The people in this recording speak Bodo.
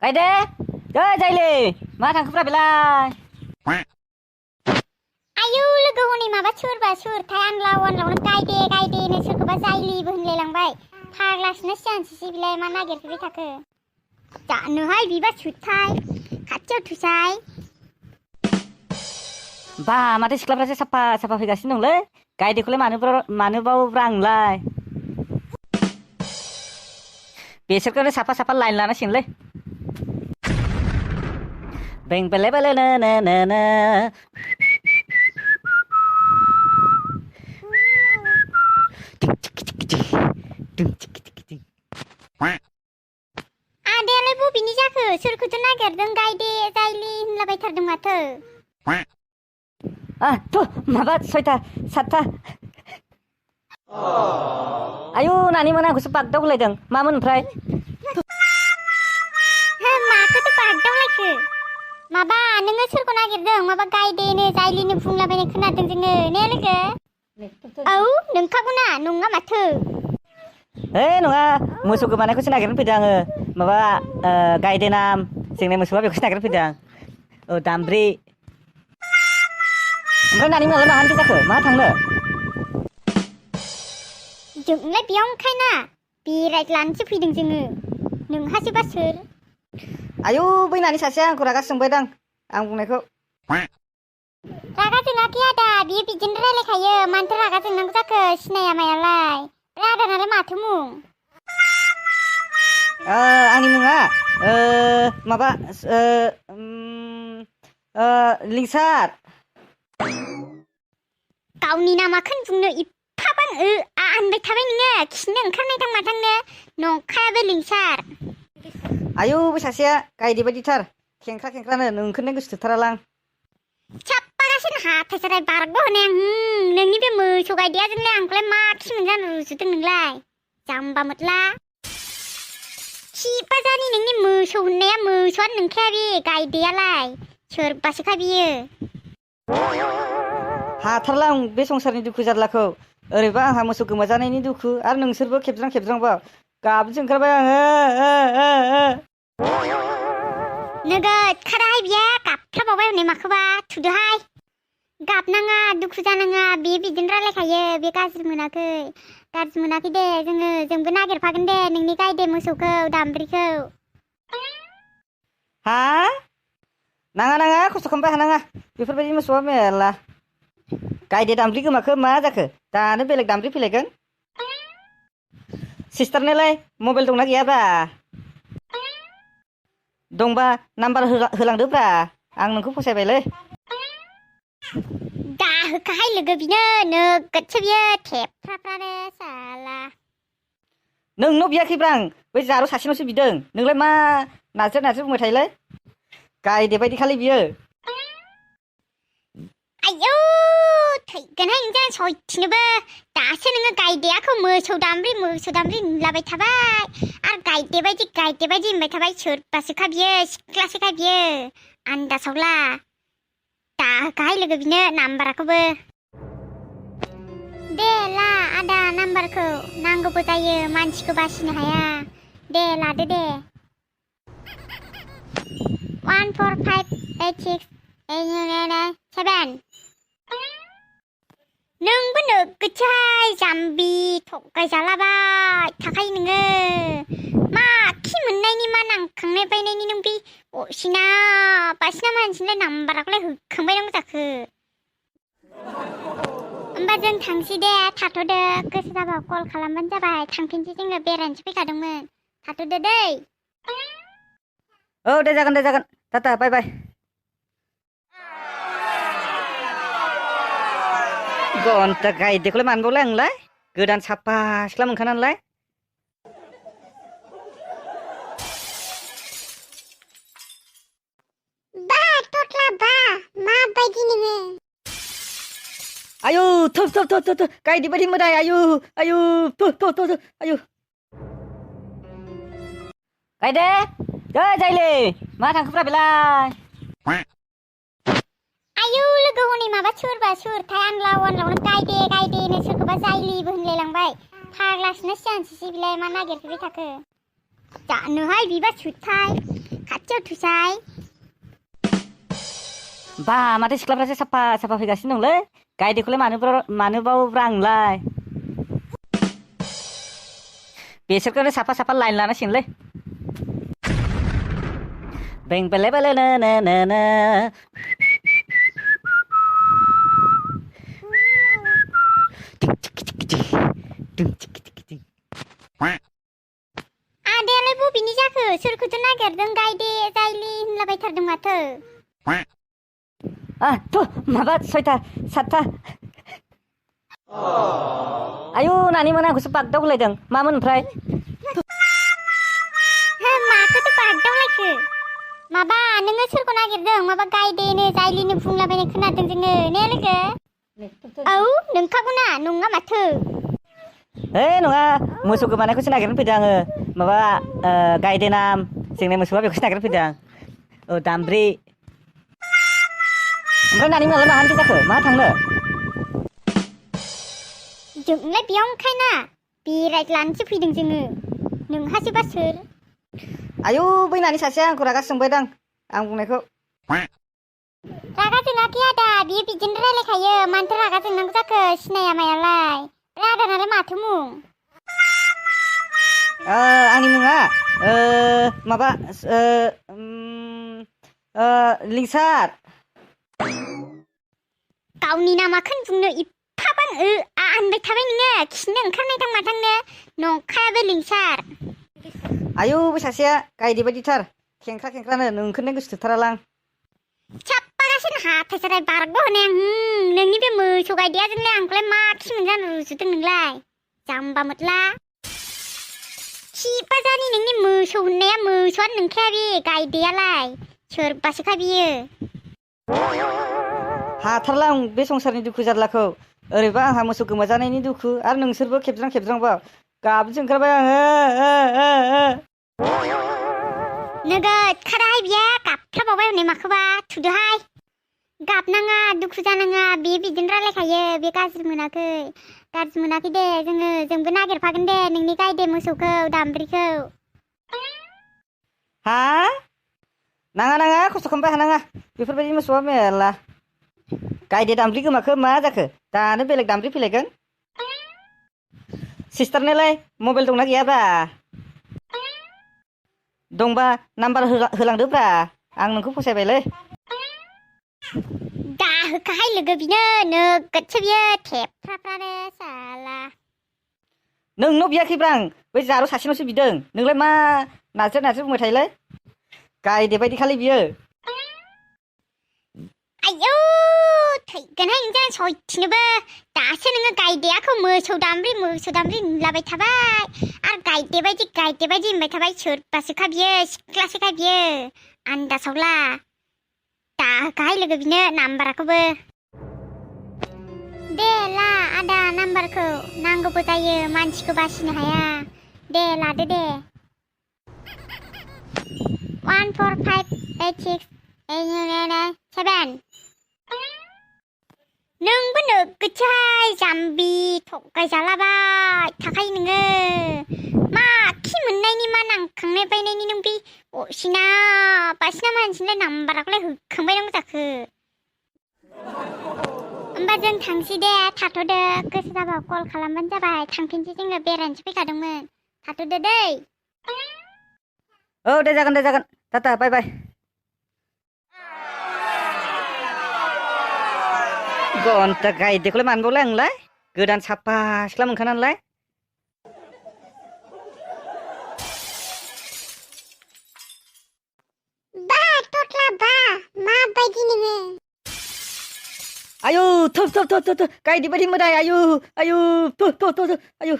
गायदे जायले मा थांखोब्रा बेलाय आयु लोगो हनै माबा सोरबा सोरथाय आनलाव आनलावनो गायदे सोरखौबा जायलिबो होनलायलांबाय फाग्लासोना सिगांसो बिलाय मा नागिरफैबाय थाखो जानोहाय बिबा सुथाय खाथियाव थुसाय बा माथो सिख्लाफ्रासो साफा साफा फैगासिनो दंलै गायदेखौलाय मानो बावब्रा आंलाय बेसोरखौनो साफा साफा लाइन लानांसिगोनलै बें बेले बेले नो नो नो नो आदायालाय बबेनि जाखो सोरखौथो नागिरदों गायदे जायलि होनलाबायथारदों माथो थु माबा 6टा 7टा आयु नानि मोना आंखौसो बागदावलायदों मामोन ओमफ्राय माखौथो बागदावलायखो माबा नोङो सोरखौ नागिरदों माबा गायदेनो जायलिनो बुंलाबायनाय खोनादों जोङो ने लोगो औ नोंखागौना नङा माथो नङा मोसौ गोमानायखौसो नागिरनो फैदों आङो माबा गायदे नाम जोंनि मोसौआ बेखौसो नागिरनो फैदों दामब्रि ओमफ्राय नानि मोनालाय माहानिथो जाखो मा थांनो जोंलाय बेयाव ओंखायना बेरायज्लानोसो फैदों जोङो नोंहासोबा सोर आयु बै नानि सासेया आंखौ रागा सोंबायदां आं बुंनायखौ रागा जोङाखै आदा बियो बिदिनो रायलायखायो मानोथो रागा जोंनांगौ जाखो सिनाया मायालाय आदानालाय माथो मुं आंनि मुङा माबा लिंसार गावनि नामाखौनो बुंनो इफाबां होनबाय थाबाय नोङो खिनो ओंखारनायथां माथांनो नंखायाबो लिंसार आयु बै सासेया गायदे बायदिथार खेंख्रानो नोंखौनो गोसोथोथारालां साप्पागासिनो हाथाय साराय बारग' होनाय नोंनि बे मोसौ गायदेयाजोंलाय आंखौलाय मा खि मोनजानो रुजुदों नोंलाय जाम्बा मोतला खिबा जानि नोंनि मोसौ होननाया मोसौआनो नोंखाया बे गायदेयालाय सोरबासोखा बियो हाथारला आं बे संसारनि दुखु जारलाखौ ओरैबा आंहा मोसौ गोमाजानायनि दुखु आरो नोंसोरबो खेबज्रां गाबनोसो ओंखारबाय आङो नोगोद खाराहाय बिया गाबफ्राबावबाय हनै माखौबा थुदोहाय गाबनाङा दुखु जानाङा बे बिदिनो रायलायखायो बे गाज्रि मोनाखै दे जोंबो नागिरफागोन दे नोंनि गायदे मोसौखौ दामब्रिखौ हा नाङा खस्थ' खालामबाय हानाङा बेफोरबायदि मोसौआ मेरला गायदे दामब्रि गोमाखो मा जाखो दानो बेलेग दामब्रि फैलायगोन सिस्टारनोलाय मबाइल दंना गैयाब्रा दंबा नाम्बार होलांदोब्रा आं नोंखौ फसायबायलै दा होखाहाय लोगो बिनो नोगोदसो बियो थेफ्राफ्रानो साला नोंनाव बियाखैब्रा आं बै जारौ सासेनावसो बिदों नोंलाय मा नारज्रि बुंबाय थायोलै गायदे बायदि खालि बियो आयौ थैगोनहाय नोंजों सयथिनोबो दासो नोङो गायदेयाखौ मोसौ दामब्रि होनलाबाय थाबाय आरो गायदे बायदि होनबाय थाबाय सोरबासोखा बियो सिख्लासोखा बियो आन्दासावला दा होखाहाय लोगो बिनो नाम्बारखौबो दे ला आदा नाम्बारखौ नांगौबो जायो मानसिखौ बासिनो हाया दे लादो दे 1458687 नोंबो नोगोदसोहाय जाम्बि थगायजालाबाय थाखायो नोङो मा खि मोननायनि मा नांखांनाय बायनायनि नों बे असिना बासिना मानसिनिलाय नाम्बारखौलाय होखांबाय नांगौ जाखो होमबा जों थांसै दे थाथ'दो गोसो जाबा कल खालामबानो जाबाय थांफिनसै जोङो बेरायनोसो फैखादोंमोन थाथ'दो दै औ दे जागोन टाटा बाय बाय घन्टा गायदेखौलाय मानबावलाय आंलाय गोदान साफा सिख्ला मोनखानानैलाय बा टटला बा माबायदि नोङो आयु थु गायदे बायदि मोदाय आयु थु आयु गायदे जायले मा थांखोब्रा बेलाय आयु लोगो हनै माबा सोरबा सोरथाय आनलाव आनलावनो गायदेनो सोरखौबा जायलिबो होनलायलांबाय फाग्लासोना सिगांसो बिलाय मा नागिरफैबाय थाखो जानोहाय बिबा सुथाय खाथियाव थुसाय बा माथो सिख्लाफ्रासो साफा साफा फैगासिनो दंलै गायदेखौलाय मानो बावब्रा आंलाय बेसोरखौनो साफा साफा लाइन लानांसिगोनलै बें बेले बेले नो नो नो नो आदायालाय बबेनि जाखो सोरखौथो नागिरदों गायदे जायलि होनलाबायथारदों माथो थु माबा 6टा 7टा आयु नानि मोना आंखौसो बागदावलायदों मामोन ओमफ्राय माखौथो बागदावलायखो माबा नोङो सोरखौ नागिरदों माबा गायदेनो जायलिनो बुंलाबायनाय खोनादों जोङो ने लोगो औ नोंखागौना नङा माथो नङा मोसौ गोमानायखौसो नागिरनो फैदों आङो माबा गायदे नाम जोंनि मोसौआ बेखौसो नागिरनो फैदों दामब्रि ओमफ्राय नानि मोनालाय माहानिथो जाखो माहा थांनो जोंलाय बेयाव ओंखायना बेरायज्लानोसो फैदों जोङो नोंहासोबा सोर आयु बै नानि सासेया आंखौ रागा सोंबायदां आं बुंनायखौ रागा जोङाखै आदा बियो बिदिनो रायलायखायो मानोथो रागा जोंनांगौ जाखो सिनाया मायालाय आदानालाय माथो मुं आंनि मुङा माबा लिंसार गावनि नामाखौनो बुंनो इफाबां होनबाय थाबाय नोङो खिनो ओंखारनायथां माथांनो नंखायाबो लिंसार आयु बै सासेया गायदे बायदिथार खेंख्रा खेंख्रानो नोंखौनो गोसोथोथारालां साप्पागासिनो हाथाय साराय बारग' होनाय नोंनि बे मोसौ गायदेयाजोंलाय आंखौलाय मा खि मोनजानो रुजुदों नोंलाय जाम्बा मोतला खिबा जानि नोंनि मोसौ होननाया मोसौआनो नोंखाया बे गायदेयालाय सोरबासोखा बियो हाथारला आं बे संसारनि दुखु जारलाखौ ओरैबा आंहा मोसौ गोमाजानायनि दुखु आरो नोंसोरबो खेबज्रां गाबनोसो ओंखारबाय आङो नोगोद खाराहाय बिया गाबफ्राबावबाय हनै माखौबा थुदोहाय गाबनाङा दुखु जानाङा बे बिदिनो रायलायखायो बे गाज्रि मोनाखै दे जोंबो नागिरफागोन दे नोंनि गायदे मोसौखौ दामब्रिखौ हा नाङा खस्थ' खालामबाय हानाङा बेफोरबायदि मोसौआ मेरला गायदे दामब्रि गोमाखो मा जाखो दानो बेलेग दामब्रि फैलायगोन सिस्टारनोलाय मबाइल दंना गैयाब्रा दंबा नाम्बार होलांदोब्रा आं नोंखौ फसायबायलै दा होखाहाय लोगो बिनो नोगोदसो बियो थेफ्राफ्रानो साला नोंनाव बियाखैब्रा आं बै जारौ सासेनावसो बिदों नोंलाय मा नारज्रि बुंबाय थायोलै गायदे बायदि खालि बियो आयौ थैगोनहाय नोंजों सयथिनोबो दासो नोङो गायदेयाखौ मोसौ दामब्रि नुलाबाय थाबाय आरो गायदे बायदि होनबाय थाबाय सोरबासोखा बियो सिख्लासोखा बियो आन्दासावला दा होखाहाय लोगो बिनो नाम्बारखौबो दे ला आदा नाम्बारखौ नांगौबो जायो मानसिखौ बासिनो हाया दे लादो दे 1 4 5 8 6 7 नोंबो नोगोदसोहाय जाम्बि थगायजालाबाय थाखायो नोङो मा खि मोननायनि मा नांखांनाय बायनायनि नों बे असिना बासिना मानसिनिलाय नाम्बारखौलाय होखांबाय नांगौ जाखो होमबा जों थांसै दे थाथ'दो गोसो जाबा कल खालामबानो जाबाय थांफिनसै जोङो बेरायनोसो फैखादोंमोन थाथ'दो दै औ दे जागोन टाटा बाय बाय घन्टा गायदेखौलाय मानबावलाय आंलाय गोदान साफा सिख्ला मोनखानानैलाय बा टटला बा माबायदि नोङो आयु गायदे बायदि मोदाय आयु आयु आयु